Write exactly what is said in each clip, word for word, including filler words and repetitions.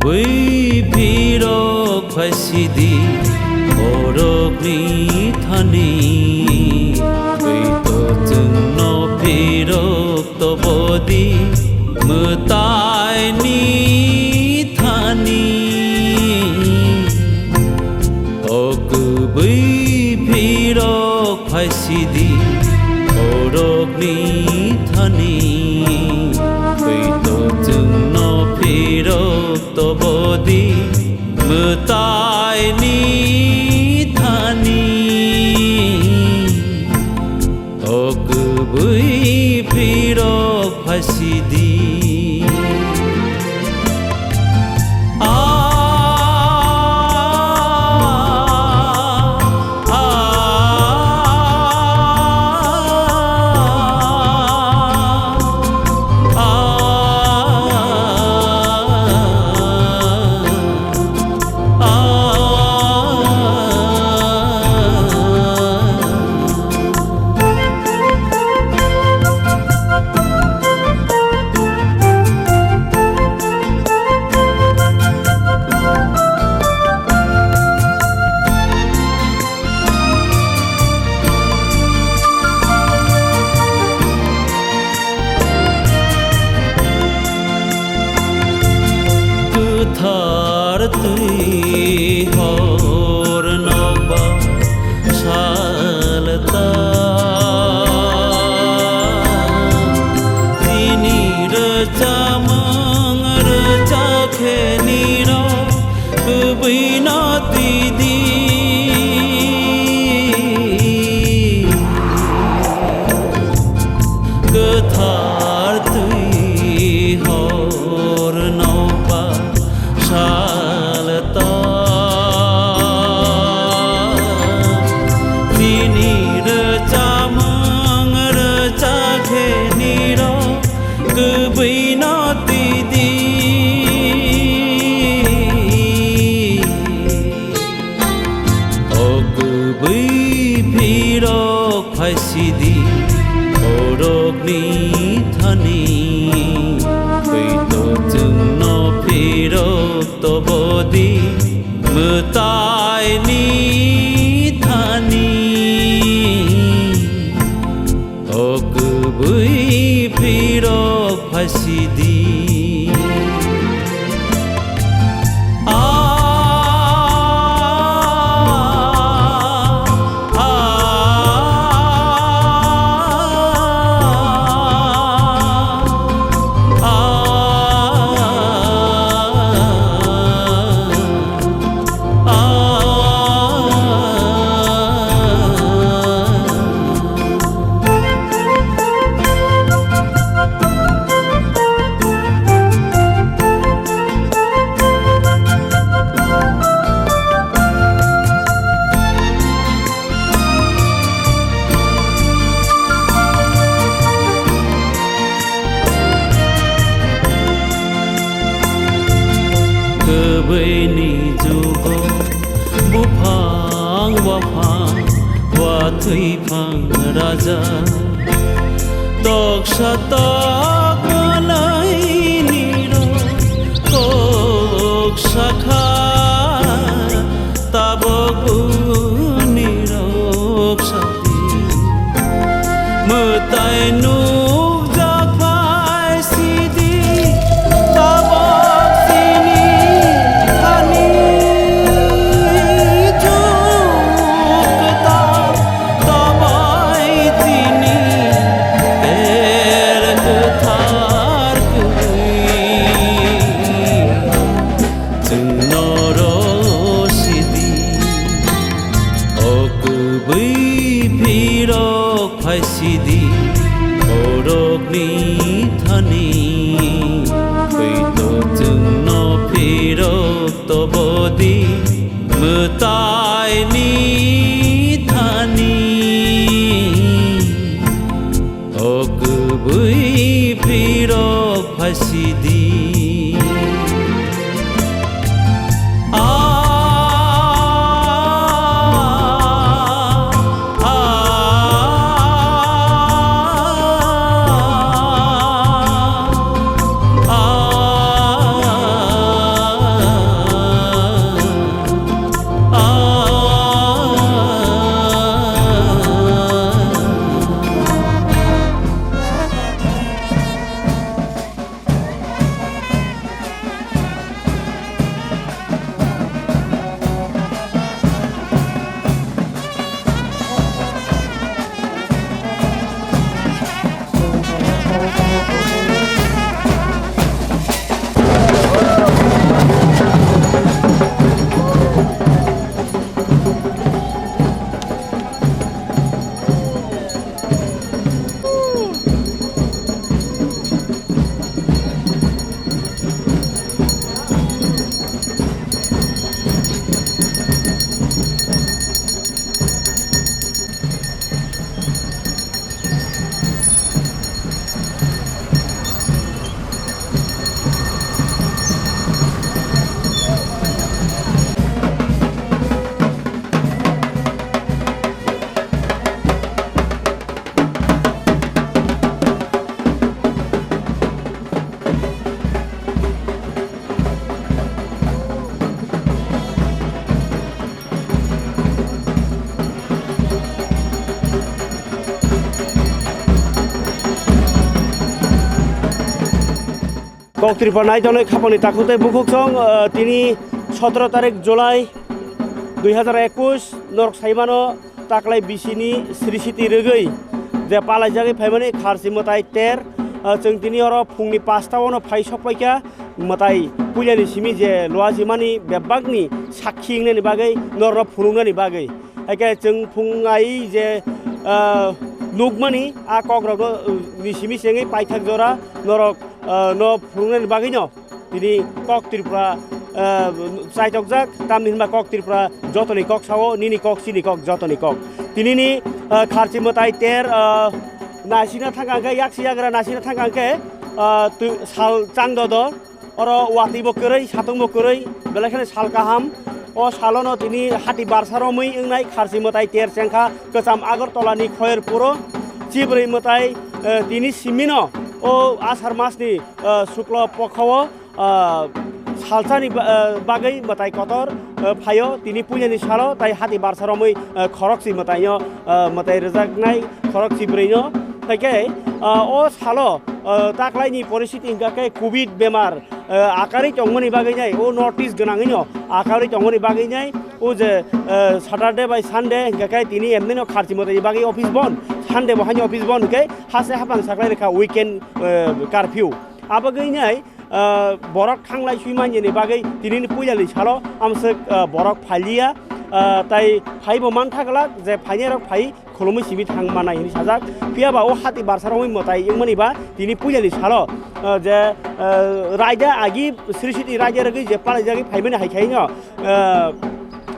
Bui phirok phaisidi borokni thani, bui to chwngno phirok tobodi mwtaini thani. O kubui phirok phaisidi borokni thani, bui to chwngno phirok tobodi mwtaini thani. O kubui phirok phaisidi. A, a, a, a. Kwthar twi hor nokbar sal ta, tini rwchapmung rwchap khe nirok kubui no twi di. Kwthar twi hor nokbar sal ta, tini rwchapmung rwchap khe nirok kubui no twi di. O kubui phirok phaisidi borokni thani, bui to chwngno phirok tobodi mwtaini thani. O kubui phirok phaisidi. A, a, a, a. Kwbwini jugo buphang waphang, watwi phang raja, toksa tok mwnaini rok kok sakha, tabuk buni rok sadi. Mwtai nukjak bai sidi, tabuk chini thani juk kwtal, tabai chini ter kwthar kwrwi. Chwng norok sidi, o kwbwi phirok phai sidi, borokni thani. Twi to chwngno phirok tobodi, mwtaini thani. O kwbwi phirok phai sidi. A, a, a, a. Kok Tripura nai tongnai khapangni takhuk tei bukhuk song, ah, tini sotoro tarik July dui hazar ekwis norok saimano taklai bisini srisiti rwgwi je palaijagwi phaimani kharchi mwtai ter, ah, chwng tini oro phungni pasta ono phai sokpaikha mwtai puilani simi je luajimani bebakni sakhi wngnani bagwi norokno phunuknani bagwi. Haikhe chwng phung ai je, ah, nukmani a kokrokno, uh, ni simi sengwi paithak jora norok, ah, no phunuknani bagwino tini Kok Tripura, ah, chaitokjak, tamni hwnba Kok Tripura jotoni kok sao, nini kok, chini kok, jotoni kok. Tinini, ah, kharchi mwtai ter, ah, naisina thangkha hwnkhe, yaksi yagra naisina thangkha hwnkhe, ah, twi-, sal chang dodo. Oro watwi bo kwrwi, satung bo kwrwi, belai kheno sal kaham. O salono tini hati barsa romwi wngnai kharchi mwtai ter chengkha kwcham Agartala ni Khoyerpuro. Chibrwi mwtai, eh, tini simino o Asar masni, eh, Sukla Pokha o, eh, salsani ba-, eh, bagwi mwtai kotor, eh, phaio tini puilani salo tai hati barsa romwi, eh, khorokchi mwtaino, eh, mwtai rwjaknai khorokchi brwino. Haikhe, eh, o salo, eh, taklaini poristhiti hwnkha khe covid bemar, eh, akarwi tongmani bagwi nai, o North East gwnangwino akarwi tongmani bagwi nai, o je, eh, Saturday bai Sunday hwnkha khe tini emnino kharchi mwtaini bagwi office bon, Sunday bo haino office bon hwnkhe haste haphang saklai rwkha weekend, eh, curfew. Abagwi nai, eh, borok thanglai sui manjani bagwi tinini puilani salo amswk, eh, borok phailiya, eh, tai phaibo mantha glak je phainairok phai khulumwi simi thang manai hinwi sajak. Phiya ba o hati barsa romwi mwtai wngmani ba tini puilani salo, eh, je, eh, raida agi srisiti raida rwgwi je palaijagwi phaimani hai khaino, eh,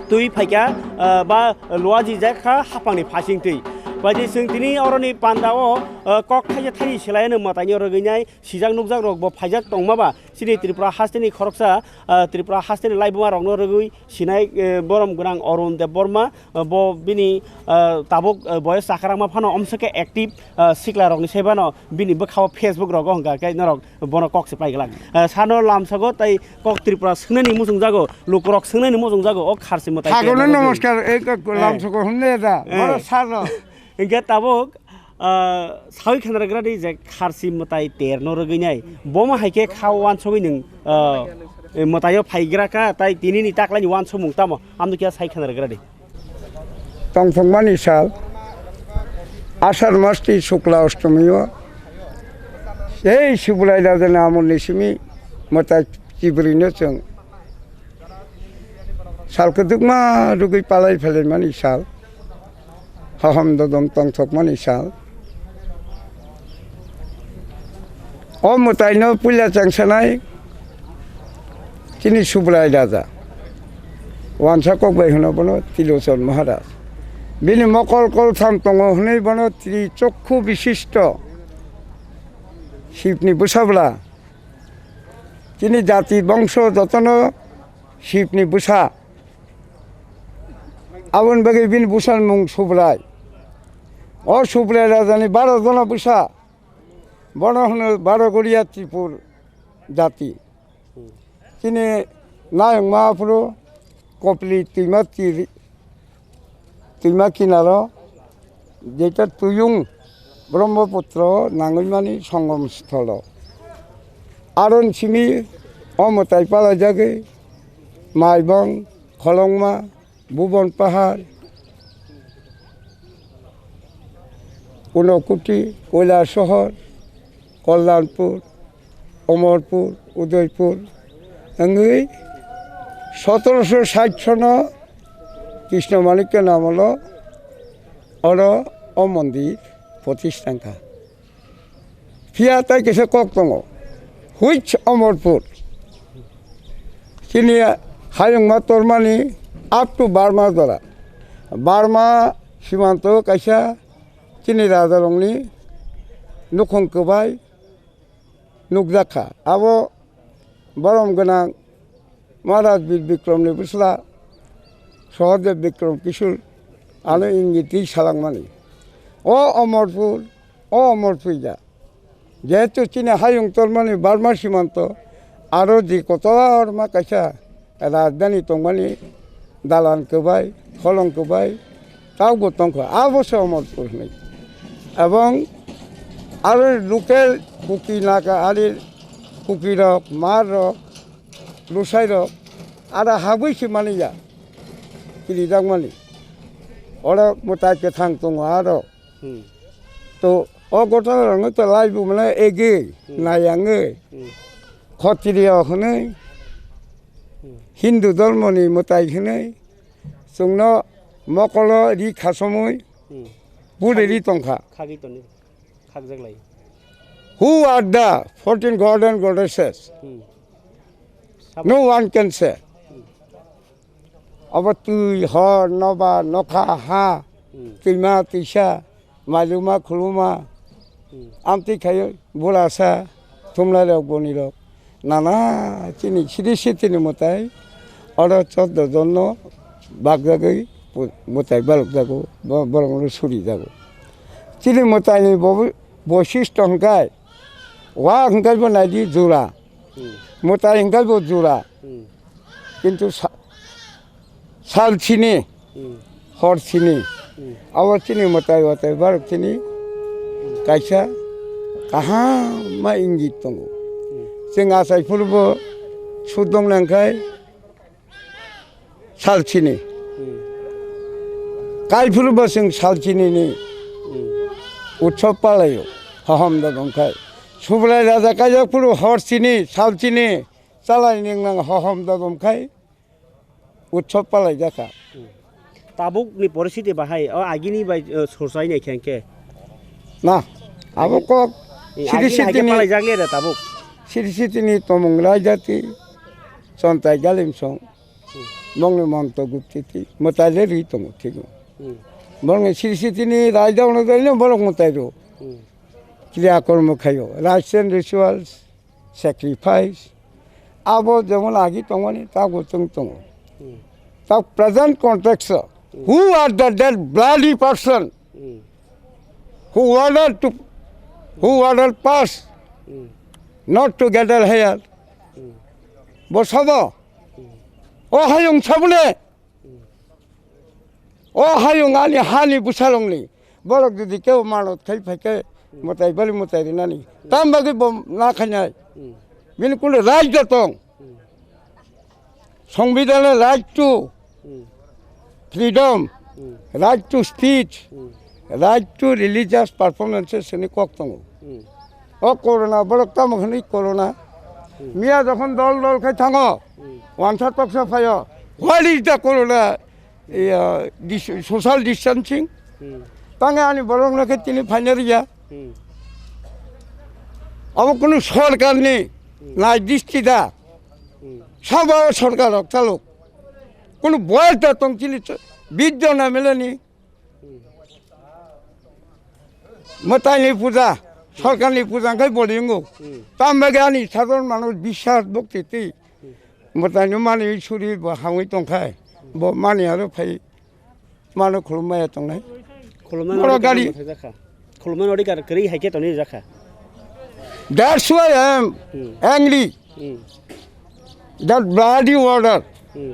twi phaikha, eh, ba luaji jakha haphangni phasing twi. Baidi chwng tini oroni panda o, eh, kok thaisa thaini swlaiano mwtaino rwgwi nai sijak nukjak rok bo phaijak tongma ba chini Tripura hasteni khoroksa, ah, Tripura hasteni laibuma rokno rwgwi sinai, eh, borom gwnang Arun Debbarma, ah, bo bini, ah, tabuk, ah, boyos chakharangma phano omsokhe active, ah, sikla rokni sebano bini bwkhao Facebook rogo hwnkha khe norok bono kok se paiglak. Ah, sano lamsogo tei kok Tripura swngnani muchungjago, lukurok swngnani muchungjago o kharsi mwtai. Thagono tei norogo namaskar, ei kok lamsogo hwnle da, eh, boro sarno. Hwnkhe tabuk, ah, sawi khenarwgradi je kharsi mwtai terno rwgwinai. Bomo hai khe kha uansugwi nwng, ah, mwtaio phaigra kha, tai tinini taklaini uansukmung tamo? Amno kiya sai khenarwgradi. Tongthokmani sal, Asar masti Shukla Ashtomio, ei Subrai Rajani amolni simi mwtai chibrino chwng sal kwdwkma rwgwi palai phailaimani sal. Hohom dodom tongthokmani sal. O mwtaino puila chengsanai chini Subrai Raja. Wansa kok bai hwno bono Tilochon Maharaj. Bini mokol koltham tongo hwnwi bono Trichokhu Bishisto Shibni bwsabla. Chini jati bongso jotono Shibni bwsa. Aboni bagwi bini bwsani mung Subrai. O Subrai rajani baro jona bwsa. Bono hwno baro goriya Tripur jati. Chini nayong ma aphuru Kopili twima tiri. Twima kinaro, jeita Tuyung Brahmaputro nangwi mani Songom Stholo. Aron simi o mwtai palajagwi Maibong, Kholongma, Bhuban Pahar, Unokuti, Kailasohor, Kalyanpur, Amarpur, Udaipur wngwi sotoroso sait sono Krishna Manikya namolo oro o mondir protishtha wngkha. Phiya tai kisa kok tongo, which Amarpur? Chini hayungma tormani up to Burma jora. Burma simanto kaisa chini rajarokni nukhung kwbai nukjakha. Abo borom gwnang Maharaj Bir Bikramni bwsla Sahadev Bikram Kishore ano ingiti salangmani. O Amarpur, o Amarpur ja. Jehetu chini hayung tormani Burma simanto, aro di kotorma kaisa rajdhani tongmani dalan kwbai, kholong kwbai, taubo tongkha, abo se Amarpur hinwi. Ebong aro local Kuki Naga ari Kuki rok, Mar rok, Lusai rok, ada habwi se mani ya. Kiri jak mani. Oro mwtai kwthang tongo aro. Hmm. To o gotha rok no to lai bu mane ege, Hmm. nayang e. Hmm. Khotriyo hwnwi, Hmm. Hindu dhormoni mwtai hwnwi, chwngno mokolo ri khasomwi, Hmm. buri ri tongkha. Khagwi toni, khakjak lai. Who are the fourteen god and goddesses? Hmm. Sab- No one can say. Hmm. Abo twi, hor, nobar, nokha, ha, Hmm. twima, twisa, mailuma, khuluma, Hmm. amtwi khayo, burasa, thumlairok, bonirok, nana chini siri sitini mwtai, oro choddo jonno bakjagwi mwtai balokjago, bo-, borokno surijago. Chini mwtaini bo-, boisisto hwnkhe, wa hwnkhe bo naidi jura, Hmm. mwtai hwnkhe bo jura. Hmm. Kintu sa-, sal sini, Hmm. hor sini, Hmm. abo chini mwtai watai barok chini kaisa kaham ma ingit tongo. Hmm. Chwng achai phuru bo sudong nangkhai sal sini. Hmm. Kai phuru bo chwng sal sini ni Hmm. utsob palaio, hohom da dongkhai. Subrai raja kaijak phuru hor sini, sal sini, chalai ning nang hohom da dongkhai. Utsob palai jakha. Hmm. Tabuk ni poristiti bahai, o agini bai, eh, sorsai nai khe hwnkhe? Na, abo kok Eh, siri agini hai khe sitini, palai jak le da tabuk. Siri sitini tomung raijati, chontai galim song, Hmm. bongni monto guptiti, mwtai le ri tongo, thik no. Hmm. Bongni siri sitini raida ono dai no borok mwtai ro. Hmm. Kriya kormo khayo, rites and rituals, sacrifice, abo jemon agi tongmani, ta bo chwng tongo. Hmm. Ta present context o, Hmm. who are the dead bloody person Hmm. who ordered to, who ordered past Hmm. not to gather here? Hmm. Bo sabo? Hmm. O hayung sabole? Hmm. O hayung ani hani bwsalongni borok jodi kebo manot khai phaikhe mwtai bali mwtai rinani tam bagwi bo na khainai. Hmm. Bini kunu right da tong. Hmm. Songbidanni right to Hmm. freedom, Hmm. right to speech, Hmm. right to religious performances hwnwi kok tongo. Hmm. O corona borok tamo hwnwi corona. Hmm. Miya jokhon dol dol khai thango, Hmm. wansa toksa phaio. What is the corona? Iya, dis-, social distancing. Hmm. Tangwi ani borokno khe tini phaina rwya. Hmm. Abo kunu sorkarni Hmm. nai disti da. Hmm. Sabo sorkar rok chalok. Kunu boyar da tong chini ch-, bidya na melani. Hmm. Mwtaini puja, sorkarni puja hwnkhe boli wngo. Hmm. Tam bagwi ani sadharon manush biswas bhakti twi. Hmm. Mwtaino mani suri bo hamwi tongkha. Bo mani aro phai mano khulum maya tongnai. Khulumnani Boro order gari. Kwrwi jakha. Khulumnani order kwrwi hai khe tonwi jakha. That's why I am Hmm. angry. Hmm. That bloody order. Hmm.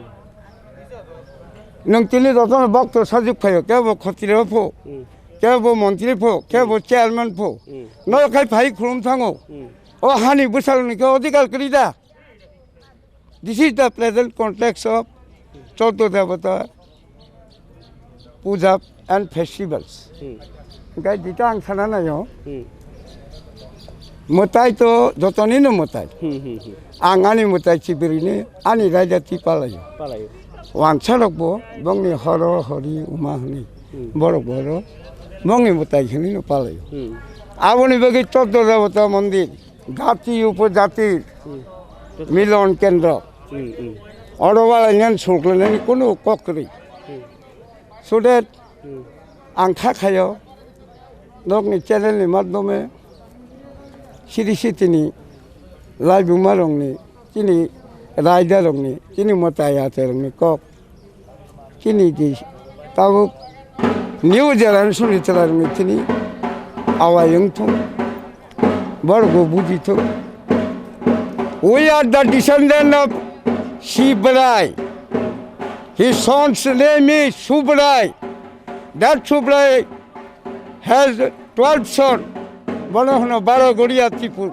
Nwng tini jotono bokto sajwk phaio, kebo khotri pho, Hmm. kebo montri pho, kebo Hmm. chairman pho. Hmm. Nokhai phai khulum thango. Hmm. O hani bwsal ni khe odhikar kwrwi da. This is the present context of Choddo Devata puja and festivals. Hmm. Hingkhe dita ang sana nayo. Hmm. Mwtai to jotonino mwtai. Hmm, hmm, hmm. Ang ani mwtai chibirini ani raida twi palaio. Palaio. Wansa rok bo bongni horo hori uma hwnwi Hmm. borok boro bongni mwtai hwnwino palaio. Hmm. Aboni bagwi Choddo Devata mondir, jati upojati Hmm. milon kendro. Hmm, hmm. Oro wala nyan sulklenani kunu kok kwrwi. Hmm. So that Hmm. ang kha khayo, nokni channel ni madhyome siri sitini laibuma rokni, chini raida rokni, chini mwtai ate rokni kok, chini di tabuk new generation ni chwla rokni chini awai wngthung. Borok bo buji thung. We are the descendant of Sibrai. His son's name is Subrai. That Subrai has twelve son. Bono hwno Baro Goria Tripur.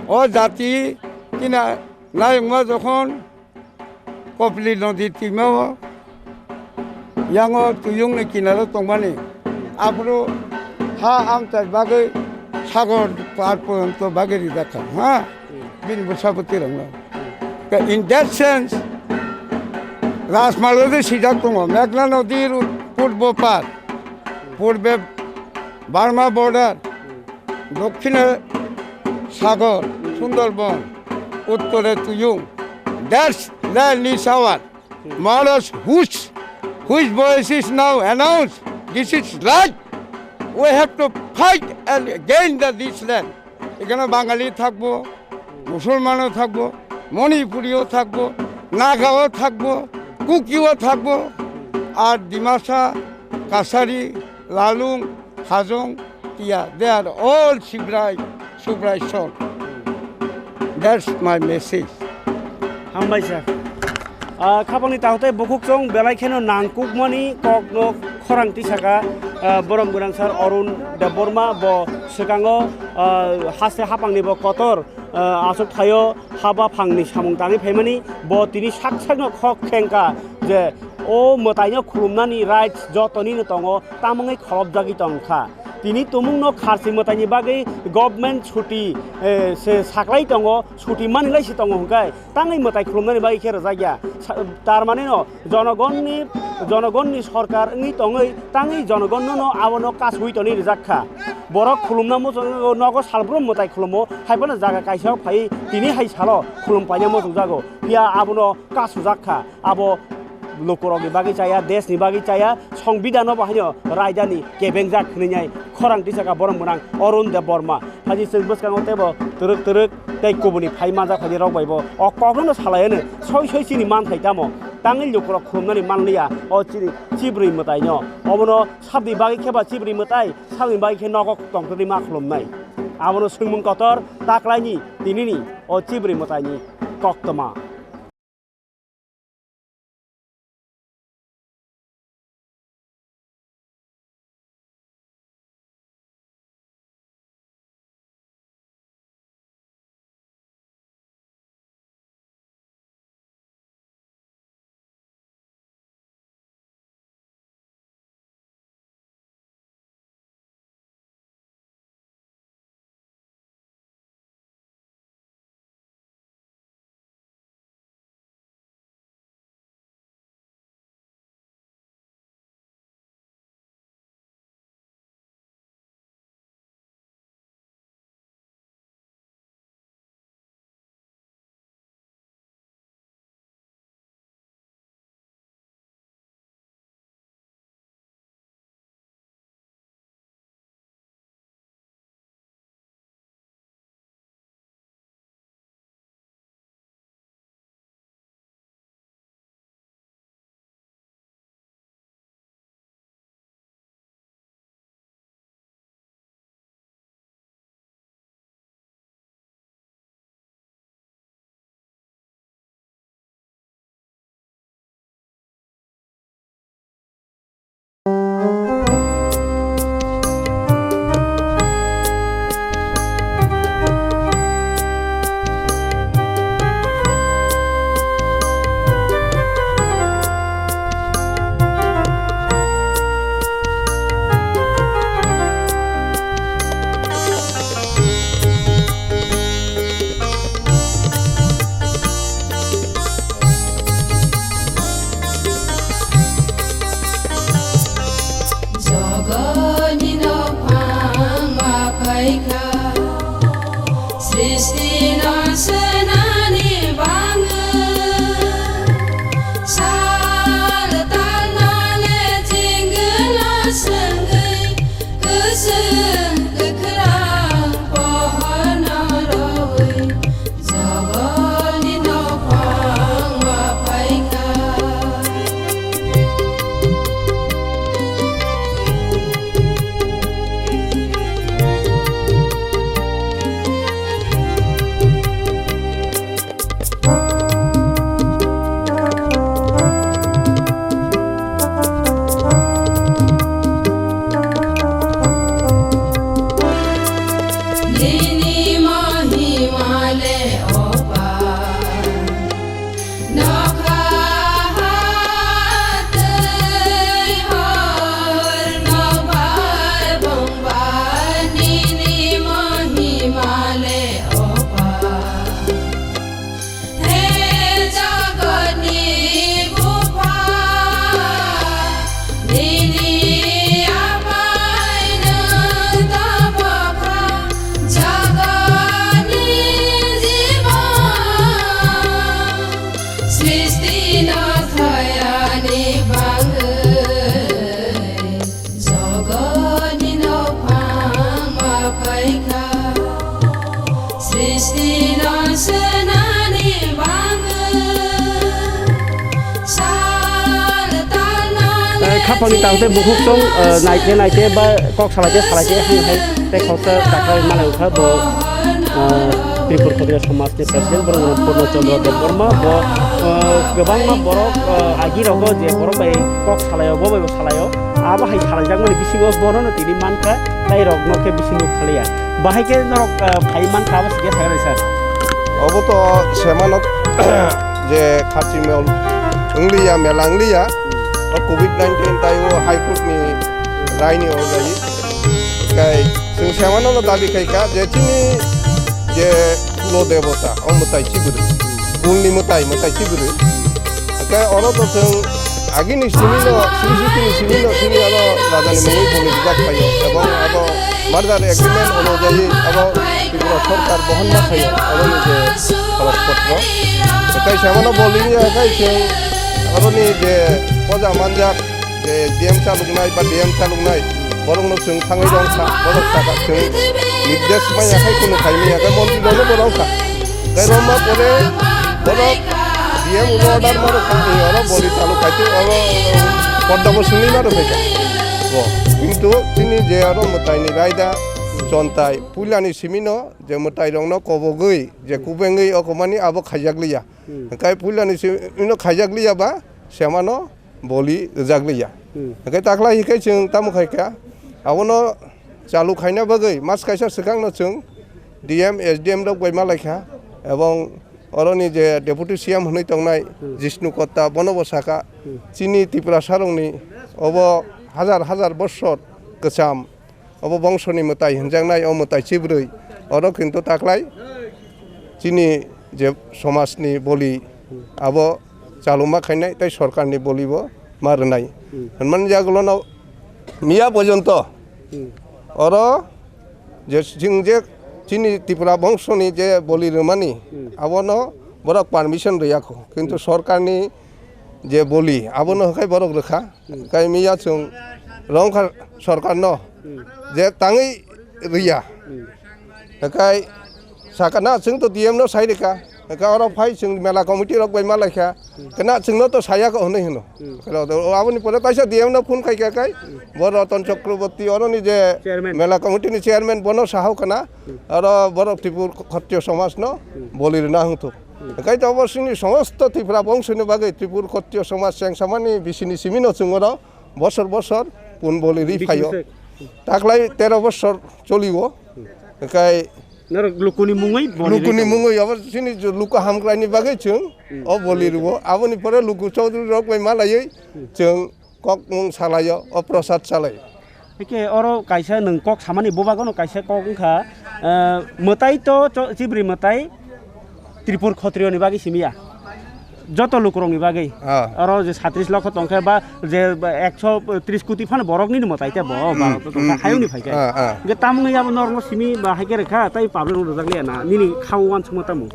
O jati kina nayungma jokhon Kopili nodi twima o yango tuyung ni kinaro tongmani. Aphuru ha amchai bagwi sagor par porjonto bagwi rijak kha, ha? Bini bwsa bwtwi rokno. Ka in that sense, Rajmalo de sijak tongo, Meghna nodir purbo par, purbe Burma border, dokkine sagor, Sundorbon, uttore tuyung. That's land is our. Maharaj, whose, whose voice is now announced? This is right. We have to fight and gain the, this land. এখানে বাঙালি থাকবো, মুসলমানও থাকবো, মণিপুরিও থাকবো, নাগাও থাকবো, কুকিও থাকবো, আর ডিমাসা, কাছারি, লালুং, হাজং, টিয়া, they are all Sibrai, Sibrai soul. That's my message. Hambai sir. Ah, khapangni takhuk tei bukhuk chwng belai kheno nangkukmani kokno khorang tisaka, ah, borok gwnang sir Arun Debbarma bo swkango, ah, haste hapangni bo kotor, ah, achuk thaio haba phangni samung tangwi phaimani bo tini sak sakno khok khengkha je o mwtaino khulumnani right jotonino tongo, tamungwi kholopjagwi tongkha. Tini tumungno kharchi mwtaini bagwi government chuti, eh, se saklai tongo, chuti manilai se tongo hwnkhe, tangwi mwtai khulumnani bagwi khe rwjak ya. Sa-, tar mane no jonogonni, jonogonni sorkar wngwi tongwi tangwi jonogonno no abono kasui tonwi rwjak kha. Borok khulumna muchungjago, nogo salbrum mwtai khulumo, hai phano jaga kaisa phai tini hai salo khulum paina muchungjago. Phiya abono kasujak kha. Abo lukurokni bagwi chaya, deshni bagwi chaya, songbidano bo haino raidani kebengjak hwnwi khorang tisaka borok gwnang Arun Debbarma. Haini chwng bwskango teibo twrwk twrwk tei kubuni phai manjak phaini rok bai bo o kokno no salai hwno soi soi chini manthai tamo tangwi lukurok khulumnani manliya o chini chibrwi mwtaino. Obono sabni bagwi khe ba chibrwi mwtai, sabni bagwi khe nogo tongtwrwi ma khulumnai. Abono swngmung kotor taklaini tinini o chibrwi mwtaini koktwma. Jogoni no phang ma phaikha, srishti no swnani bangwi, sal tal no le jingno swngwi, kwchwng kwkhrang pohor no rowi. Jogoni no phang ma phaikha. Haphangni tang tei bukhuk chwng, eh, naite naite ba kok salaite salaite hai hai tei khoroksa dakhlai mano wngkha bo, eh, Tripur Khotriya Samajni President borok Purno Chandra Debbarma bo, eh, kwbangma borok, eh, agi rogo je borok bai kok salaio bo bai bo salaio abo hai salaijakmani bisingo bono no tini mankha tei rokno khe bising nuk thaliya bahai khe norok, eh, phai mankha abo sikhe sakha sir. Obo to semano je kharchi mel wngliya mela wngliya. O covid nineteen tai o High Court ni raini ordayi. Kai chwng semano no dabi khai kha je chini je kulo debota o mwtai chibrwi, kulni mwtai, mwtai chibrwi. Kai oro to chwng agini simi no, simi simi simi no, simi oro rajani mungwi boli rijak phaio. Ebong abo merger agreement ono jai abo Tripura sorkar bohon ma phaio. Oro ni je kholopotro. Kai semano boli ya kai chwng oro ni je poja manjak je D M chaluknai ba D M chaluknai, borokno chwng thangwi rwngkha, borok saka chwng nirdesh manya khai kunu khai manya, khe montri rokno bo rwngkha. Khe rwngma pore borok D M ulo order ma rwkha, ni oro boli chalu khai tei oro porda bo swnwi ma rwkha. Bo, kintu chini je oro mwtaini raida chontai puilani simino je mwtai rokno kobogwi je kubengwi okomani abo khaijak liya. Hmm. Khe puilani simino khaijak liya ba semano boli rijak liya. Hmm. Hingke taklai hingke chwng tamo khai kha, abono chalu khaina bagwi mas kaisa swkangno chwng D M, S D M rok bai ma lai kha, ebong oroni je Deputy C M hwnwi tongnai Hmm. Jishnu Kotta, bono bo saka, Hmm. chini Tiprasa rokni obo hazar hazar bosor kwcham, obo bongsoni mwtai hinjaknai, o mwtai chibrwi. Oro kintu taklai chini je somajni boli, abo chaluma khainai tei sorkarni bolibo ma rwnai. Hmm. Hwnmani yagulono miya porjonto Hmm. oro je chwng je chini Tripura bongsoni je boli rwmani, Hmm. abono borok permission rwya kho. Kintu Hmm. sorkarni je boli, abono hwnkhe borok rwkha. Hmm. Kai miya chwng rwngkha sorkarno Hmm. je tangwi rwya. Hmm. Kai sakana chwng to D M no sai rwkha. Kai oro phai chwng mela committee rok bai ma lai kha. Hmm. Kana chwngno to saya ko hwnwi hwno. Hmm. Kalo to aboni pore taisa D M no phone khai kha kai. Hmm. Bo Ratan Chakraborty oroni je Chairman. Mela committee ni chairman bono sahau kana. Hmm. Oro borok Tripur Khattiyo somaj no Hmm. boli rwna hwngthuk. Hmm. Hwnkhe to obo chini somosto Tripura bongsoni bagwi Tripur Khattiyo somaj chengsamani bisini simino chwng oro bosor bosor pun boli ri Bisi phaio. Bisi. Taklai tero bosor choliwo. Hmm. Hwnkhe Norok lukuni mungwi boli ri tongo. Lukuni mungwi obo chini luku hamkraini bagwi chwng Hmm. o boli rwo. Aboni pore luku chaudhuri rok bai malaiwi Hmm. chwng kok mung salaio, o prosad salaio. Hike oro kaisa nwng kok samani bubagono kaisa kok wngkha, eh, mwtai to cho-, chibri mwtai Tripur Khotriyoni bagwi simiya. Joto lukurokni bagwi. Ah. Oro je satris lokho tongkhe ba je ekso tris koti phano borokni mwtai te bo, hmm, Bharat tongkha, hmm, hayungni phaikhe. Ah, ah. Hingke tamungni abo norokno simi ba haike rekha, tai public rok rwjakliya na, nini khao uansukma tamo.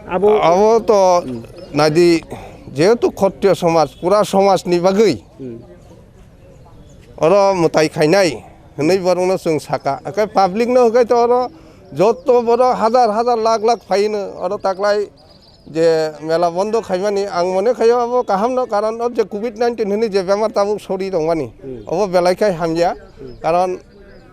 Abo abo to Hmm. naidi, jehetu Khotriyo somaj, pura somajni bagwi. Hmm. Oro mwtai khainai hwnwi borokno chwng saka. Hwnkhe public no hwnkhe to oro joto borok hazar hazar lakh lakh phaino oro taklai je mela bondo khaimani ang mone khaio abo kaham no, karon o je covid nineteen hwnwi je bemar tabuk sori tongmani Hmm. obo belai khai hamya. Hmm. Karon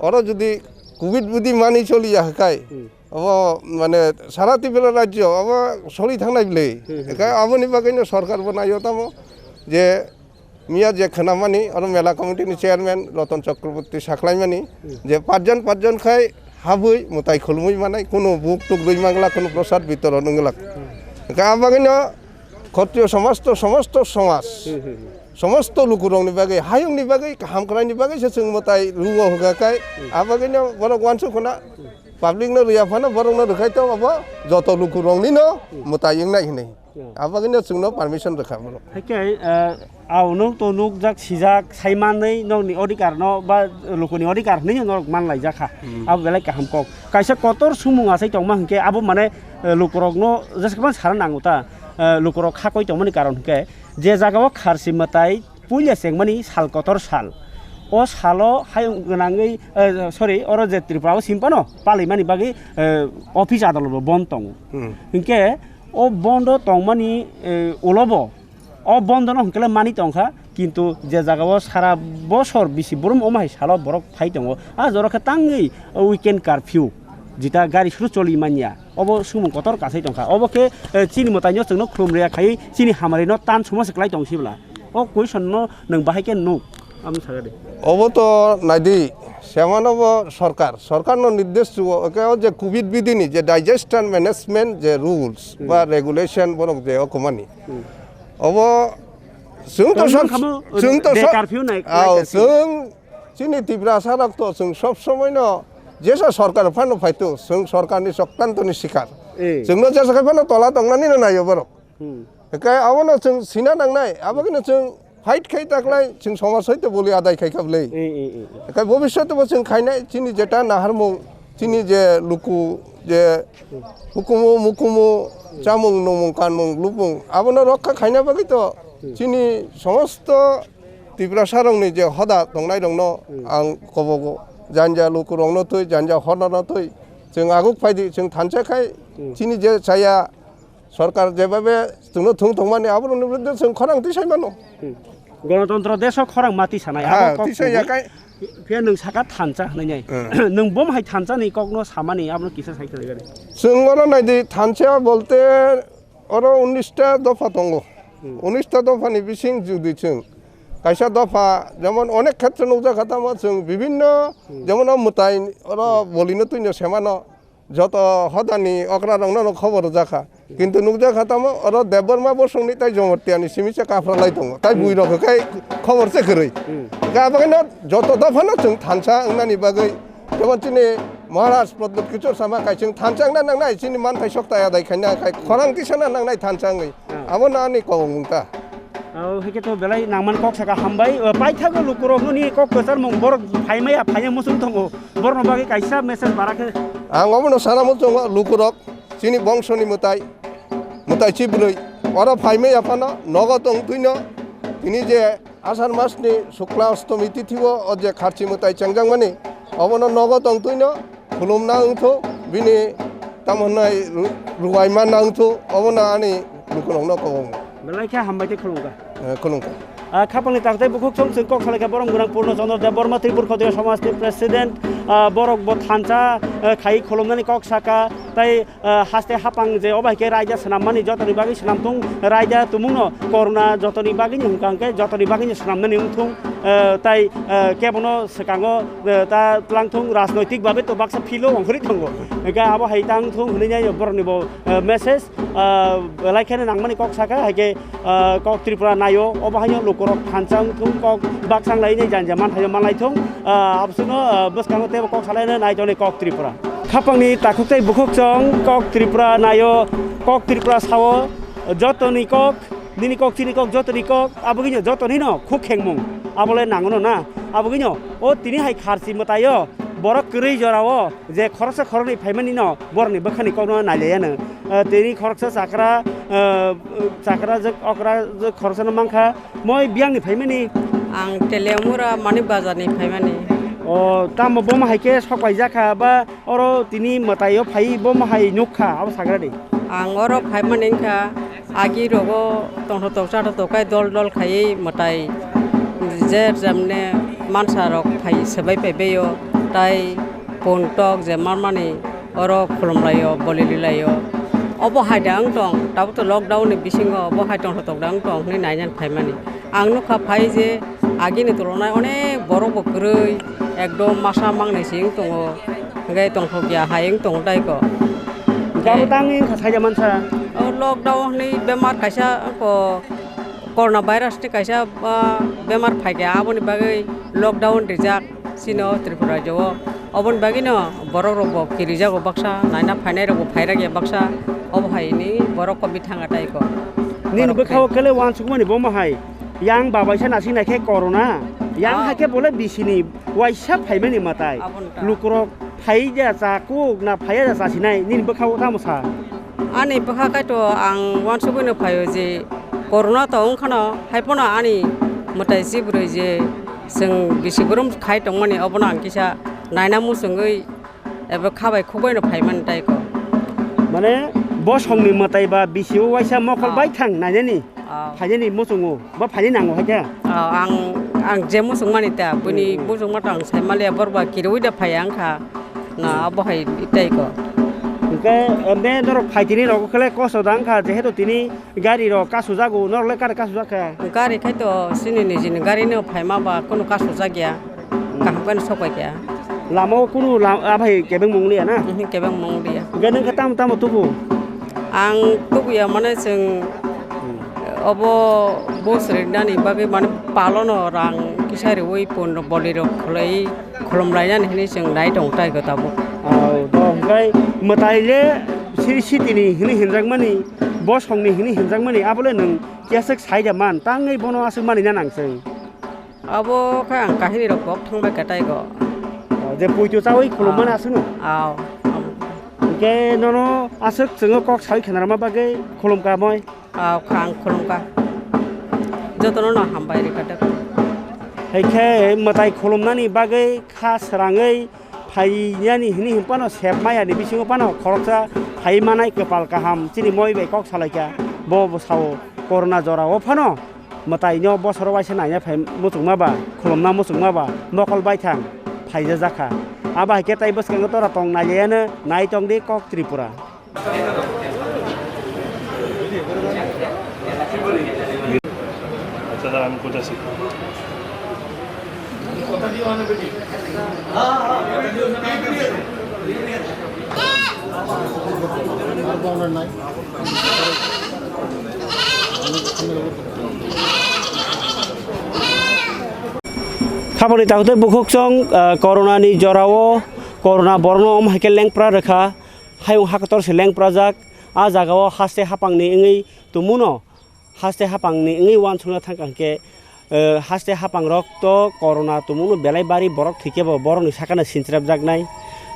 oro jodi covid budi mani choliya hwnkhe Hmm. obo mane sara Tripura rajyo obo sori thangnai bwle. Hmm, hmm, Hwnkhe hmm. aboni bagwino sorkar bo naio tamo je Miya je khwnamani, oro mela committee ni chairman Ratan Chakraborty saklaimani, Hmm. je pachjon pachjon khai habwi mwtai khulumwi manai, kunu buk tuk rwi mangla, kunu prosad bitoron wngla. Hmm. Hwnkhe abagwino Khotriyo somosto, somosto somaj, Hmm, hmm, hmm. somosto lukurokni bagwi, hayungni bagwi, kaham kwraini bagwi se chwng mwtai rwo hwnkha khai, Hmm. abagwino borok uansuk khuna, Hmm. public no rwya phano borokno rwkhai tongo, abo joto lukuroknino Hmm. mwtai wngnai hwnwi. Hmm. Abagwino chwngno permission rwkha borok. Haikhe, eh, Aw, nwng to nukjak, sijak, saimanwi nokni odhikar no ba lukuni odhikar hwnwi norok manlaijak kha. Hmm. Abo belai kaham kok. Kaisa kotor sumung achai tongma hwnkhe abo mane, eh, lukurokno jesakma sana nango ta, eh, lukurok khakoi tongmani karon hwnkhe je jagao kharchi mwtai puila chengmani sal kotor sal. O salo hayung gwnangwi, eh, sorry, oro je Tripura o simpano palaimani bagwi, eh, office adalot bo bond tongo. Hmm. Hwnkhe o bondo tongmani, eh, ulobo O bondo no hwnkhe le mani tongkha, Kintu je jagao sara bosor bisi borom omo hai salo borok phai tongo, a jora khe tangwi weekend curfew, jeta gari suru choli manya, obo swngmung kotor kasai tongkha. Obo khe, eh, chini mwtaino chwngno khulum rwya khai chini hamari no tan sumo se klai tong sibla. O question no nwng bahai khe nuk, ang saga de. Obo to naidi, semano bo sorkar, sorkar no nirdesh chuo, oke o je covid bidini je disaster management je rules Hmm. ba regulation borok je okomani. Hmm. Obo chwng to Tongmung sob, khamo, chwng to be sob, curfew nai, nai ao, curfew. Chwng chini Tiprasa rok to chwng sob somoi no jesa sorkar phano phaito, chwng sorkar ni chokranto ni sikar. Eh. Chwngno jesa khai phano tola tongnani no naio borok. Hmm. Ekai abono chwng sina nangnai, abagino chwng fight khai taklai, chwng somaj hoito boli adai khai khablai. Eh, eh, eh, eh. Ekai bobishoto bo chwng khainai, chini jeta naharmung, chini je luku, je hukumu, mukumu, chamung, nungmung, kanmung, lupung, abono rokha khaina bagwi to Hmm. chini somosto Tiprasa rokni je hoda tongnai rokno Hmm. ang kobogo, janja luku rokno twi, janja hoda no twi, chwng aguk phaidi, chwng thansa khai, Hmm. chini je chaya, Sorkar jebabe chwngno thung tongmani aborokni biruddhe chwng khorang tisai mano. Hmm. Ganatantra deso khorang ma tisanai. Ha, abo kok tisai kubui. Yakai. Phiya nwng saka thansa hwnwi nai. Hmm. Nwng bom hai thansa ni kokno samani abono kisa sai khwlai gari. Chwng oro naidi thansa bolte oro unis ta dopha tongo. Hmm. Unis ta dopha ni bising judi chwng kaisa dopha jemon onek khetre nukjakha tamo chwng bibinno Hmm. jemon o mwtai oro bolino twino semano. Joto hodani okra rokno no khobor jakha. Kintu nukjakha tamo oro Debbarma bosongni tai Jomatiani simi se kapra lai tongo. Tai Hmm. bui rok kai khobor se kwrwi. Hmm. Ga bagwi no joto dophano chwng thansa wngnani bagwi. Jemon chini Maharaj Pradyut Kishore Sharma kai chwng thansa wngna nangnai chini manthai sok tai adai khaina kai khorang tisana nangnai thansa wngwi. Hmm. Abo no ani kok wng ta. Abo hai khe to belai nangman kok saka hambai. O, paithago lukurok nini kok kwcharmung borok phaimaya phaiya muchung tongo. Borokno bagwi kaisa message bara khe. Ang omono sana muchungo lukurok chini bongsoni mwtai, mwtai chibrwi. Oro phaimaya phano nogo tong twino tini je Asar masni Shukla Ashtomi tithio o je kharchi mwtai chengjakmani obono nogo tong twino khulumna wngthu, bini tamo hwnwi ru-, ruwaima nangthu, obono ani lukurokno kobongo. Belai khe hambai tei khulumkha. Eh, khulumkha. Ah, khapangni taktei bukhuk song chwng kok salaikha borom gwnang Purno Chandra Debbarma Tripura Khotiya Samajni President, ah, borok bo thansa, eh, khai khulumnani kok saka, tai, ah, haste hapang je obo hai khe raida swnammani jotoni bagwi swnamthung, raida tumungno corona jotoni bagwino hwnkha hwnkhe jotoni bagwino swnamnani wngthung, ah, tai, ah, kebono swkango, eh, ta tlangthung, rajnoitik babe to baksa philo ongkhorwi tongo. Hwnkhe abo hai tangthung hwnwi nai borokni bo, eh, message, eh, belai kheno nangmani kok saka, hai khe, eh, kok Tripura naio, obo haino lukurok thansa wngthung, kok baksa wnglainai janja manthaino manlaithung, eh, aboswkno, eh, bwskango teibo kok salaina nai tongnai kok Tripura. Khapangni takhuk tei bukhuk chong kok Tripura naio, kok Tripura sao, jotoni kok, nini kok, chini kok, jotoni kok, abogwino jotonino khuk khengmung, abole nangono na, abogwino o tini hai kharchi mwtaio borok kwrwi jorao je khoroksa khoroknwi phaimani no borokni bwkhani kokno nailaiyano. Eh, tini khoroksa chakra, eh, chakra jwk okra jwk khoroksano mankha, moi biyangni phaimani? Ang Teliamura Manik Bazarni phaimani. O, tamo bomo hai khe sok paijakha ba oro tini mwtaio phai bomo hai nukha, abo sagra di. Ang oro phaimani wngkha, agi rogo tongthok toksa tongthok khai dol dol khaiwi mwtai je jemne mansa rok phai swbai paibaio, tai pun tok je manmani oro khulumlaio, bolililaio. Obo hai da wng tong, tabuk to lockdown ni bisingo obo hai tongthok tokda wng tong hwnwi nainani phaimani. Ang nukha phai je agini tulonai onek borok bo kwrwi ekdom masa mangnai se wng tongo, hwnkhe tongthok ya hai wng tongo tei ko. Hwnkhe abo tangwi wngkha saida mansa. O lockdown hwnwi bemar kaisa ko corona virus ni kaisa, ah, bemar phaikha aboni bagwi lockdown rijak. Chini o Tripura rajyo o. Oboni bagwi no borok rok bo kirijago baksa, naina phainai rok bo phairakya baksa. Obo hai ni borok kobi thanga tai ko. Nini bwkha o kele uansukmani bomo hai. Yang babaisa nasing naikhe corona. Yang Ah. haikhe bole bisini waisa phaimani mwtai. Aboni ta. Lukurok phaiya cha kuk na phaiya cha chasinai. Nini bwkha o tamo sa? Ani bwkha kaitor ang uansugwi no phaio je corona to wngkhano, haiphano ani mwtai chibrwi je chwng bisi borom khai tongmani, obono ang kisa naina muchungwi eba kha bai khuk bai no phaimani tai ko. Mane bosongni mwtai ba bisi o waisa mokol Ah. bai thang nainani? Oh. Phainani muchungo, ba phainani nango hai khe? Oh, ang, ang je muchung mani ta, buini Hmm, hmm. Muchung ma tang sai maliya, borba kirui da phai ang kha. Na, hmm. Abo hai itai ko. Hwnkhe, eh, be norok phai tini rok khle kosto dang kha, jehetu tini gari rok kasu jago, norok le kare kasu jak kha? Gari khai to sini nijini gari no phai ma ba, kunu kasu jak ya. Kaham khe no sok pai kha. Lama o kunu la-, a bai kebeng mung liya na? Mhm, kebeng mung liya. Hwnkhe nwng khe tamo tamo tubu? Ang tubu ya mane chwng obo bus rinani bagwi mane palono rang kisa riwi pun bolirok khwlai khulum lainani hinwi chwng nai tong tai khe tabuk. Au, to hwnkhe mwtai le siri sitini hinwi hinjakmani, bosongni hinwi hinjakmani, abole nwng kiyaswk saida man, tangwi bono aswk mani na nang chwng? Abo khe ang kahini rok kok thang bai khe taigo. O, je puitu chawi khulum mani aswkno? Au. Hwnkhe nono aswk chwngno kok sawi khenarma bagwi khulum ka moi? Au, kha ang khulum ka. Jotono no hambai rwkha tei. Hai khe mwtai khulumnani bagwi kha srangwi phainani hini hwn phano sep maya ni bisingo phano khoroksa phai manai kwpal kaham chini moi bai kok salai kha. Bo bwsao corona jora o phano mwtai no bosoro waisa naina phai muchungma ba, khulumna muchungma ba, mokol baithang phaijajak kha. Abo hai khe tai bwskango tora tong nailaiano nai tong di kok Tripura. আচ্ছা, দাঁড়া, আমি কোথায় শিখবো? Khaboni takhuk tei bukhuk chwng, ah, corona ni jora o, corona borok no omo hai khe lengpra rwkha, hayung hakator se lengpra jak, ah jaga o haste hapang ni wngwi tumung no. Haste hapang ni wngwi uansukna thangkha hwnkhe, eh, haste hapang rok to corona tumung no belai bari borok thwikhe bo borok ni saka no sinchirap jaknai.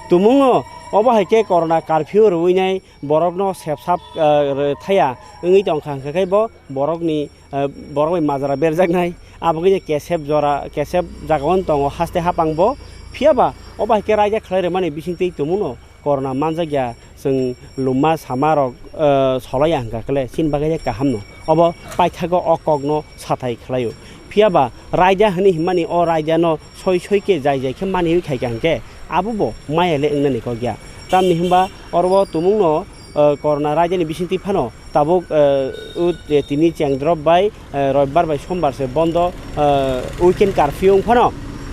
Tumung no obo hai khe corona curfew rwui nai borok no sepsap, eh, thaya wngwi tongkha hwnkhe bo borok ni, eh, borok bai majra berjaknai. Abo khe kesep jora, kesep jaga o tongo haste hapang bo. Phiya ba obo hai khe raida khlai rwmani bisingtwi tumung no. Corona manjakya, chwng luma sama rok, eh, solaiya hwnkha khle, chini bagwi kaham no. Obo paithago o kok no sathai khlaio. Phiya ba raida hwnwi hwnmani o raida no soi soi khe jai jai khe mani khai kha hwnkhe abo bo maya le wngnani kok ya. Tamni hwnba oro o tumung no, eh, corona raida ni bisingtwi phano tabuk, eh, o, eh, tini cheng drop bai, eh, roibbar bai sombar se bondo, eh, weekend curfew wng phano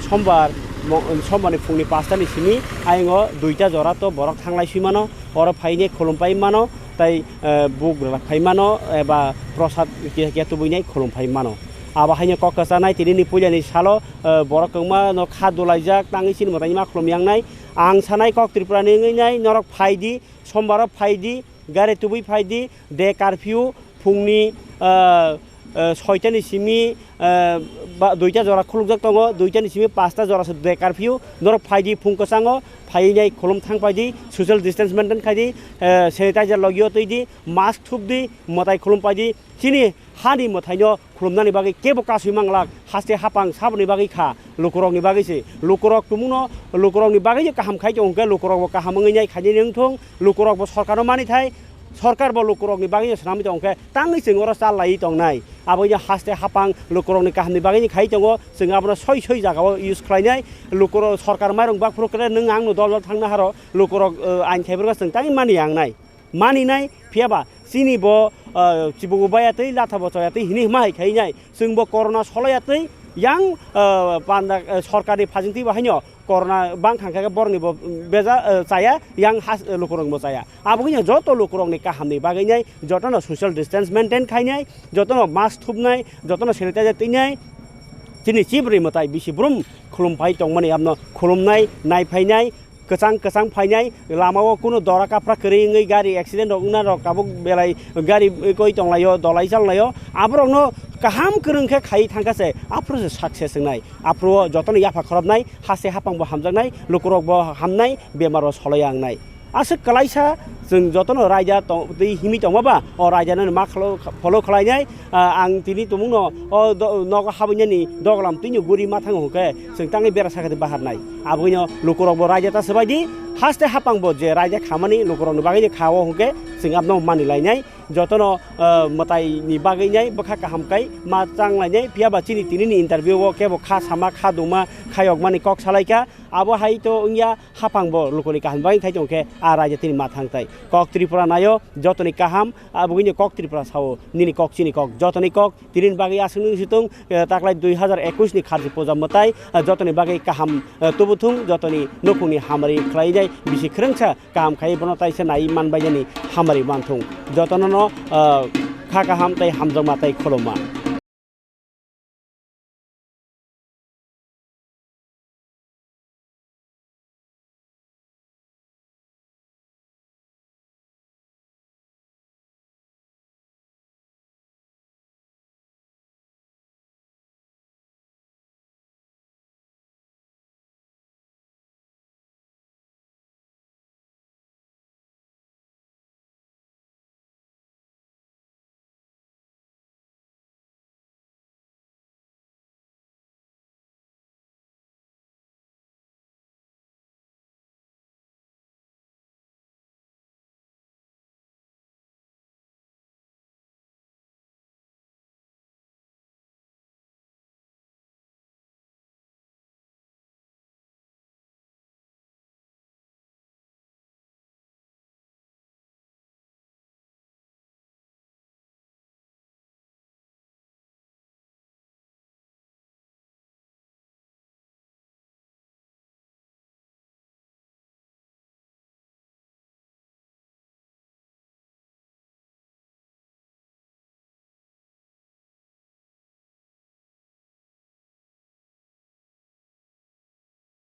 sombar mo-, sombar ni phung ni pasta ni simi ayang o duita jora to borok thanglai sui mano, oro phai ni khulum pai mano, tai, eh, buk rwlak phai mano, eba prosad kiya kiya tubui nai khulum phai mano. Abo hai no kok kwchanai tini ni puila ni salo, eh, borok kwbangma no kha dulaijak tangwi chini mwtai ma khulum yang nai. Ang sanai kok Tripura ni wngwi nai norok phai di, sombar o phai di, gari tubui phai di, de curfew phungni, ah, ah, soita ni simi, ah, ba, duita jora khulukjak tongo, duita ni simi pasta jora se de curfew, norok phai di phung kwchango, phai nai khulum thang phai di, social distance maintain khai di, ah, sanitizer logi o twi di, mask thup di, mwtai khulum phai di, chini hani mwthai no khulumnani bagwi kebo kasui manglak, haste hapang saboni bagwi kha, lukurokni bagwi se. Lukurok tumungno, lukurokni bagwi kaham khai tongo hwnkhe lukurokbo kaham wngwi nai khainani wng thung, lukurokbo sorkarno mani thai, sorkarbo lukurokni bagwi swnamwi tongo hwnkhe tangwi chwng oro chal laiwi tongnai. Abo wngya haste hapang lukurokni kahamni bagwi khai tongo, chwng abono soi soi jagao use khlainai, lukurok sorkar mairung bakphuru kre nwng angno dol dol thangna haro, lukurok, eh, ain khaibrwkha chwng tangwi mani yangnai. Maninai, phiya ba chini bo, ah, chibugu baya twi, latha bo chaya twi hini hima hai khai nai. Chwng bo corona soloya twi yang, ah, panda, ah, sorkar ni phajing twi bo haino corona bang khang khe borok ni bo beja, ah, chaya, yang has, ah, lukurok bo chaya. Abo wngya joto lukurok ni kaham ni bagwi nai, joto no social distance maintain khai nai, joto no mask thup nai, joto no sanitizer twi nai. Chini chibrwi mwtai bisi brum khulum phai tongmani abono khulum nai, nai phai nai, kwchang kwchang phainai, lama o kunu dora kapra kwrwi wngwi gari accident rok wngna rok tabuk belai gari koi tonglaio, dolai chalnaio, aborokno kaham kwrwng khe khaiwi thangkha se, aphuru se success wngnai, aphuru o jotono yapha khorobnai, haste hapang bo hamjaknai, lukurok bo hamnai, bemar bo soloya wngnai. Aswk kwlaisa chwng jotono raida tong-, twi himwi tongma ba, o raida no ma khlo-, follow khlainai, ah, ang tini tumungno o do-, nogo habwinani doglam twino guri ma thango hwnkhe, chwng tangwi bera sakha twi baharnai. Aboni lukurokbo raida ta swbai di, Haste hapang bo je raida khamani lukurokni bagwi je kha o hwnkhe chwng abno mani lainai, jotono, ah, mwtaini bagwi nai bwkha kaham kai ma chang lainai, phiya ba chini tinini interview o kebo kha sama, kha duma, kha yokmani kok salaikha. Abo hai to wngya, hapang bo lukuni kaham bagwi khai tongkhe a raida tini ma thang tai. Kok Tripura naio, jotoni kaham, abo wngya Kok Tripura sao, nini kok chini kok, jotoni kok, Tini bagwi aswk nung si tung, eh, taklai dui hazar ekwis ni kharchi puja mwtai, eh, jotoni bagwi kaham, eh, tubu thung, jotoni nukhungni hamari khlainai bisi kwrwngsa kaham khai bono taisa nai man bainani hamari man thung. Jotono no, eh, kha kaham tei hamjakma tei khulumma.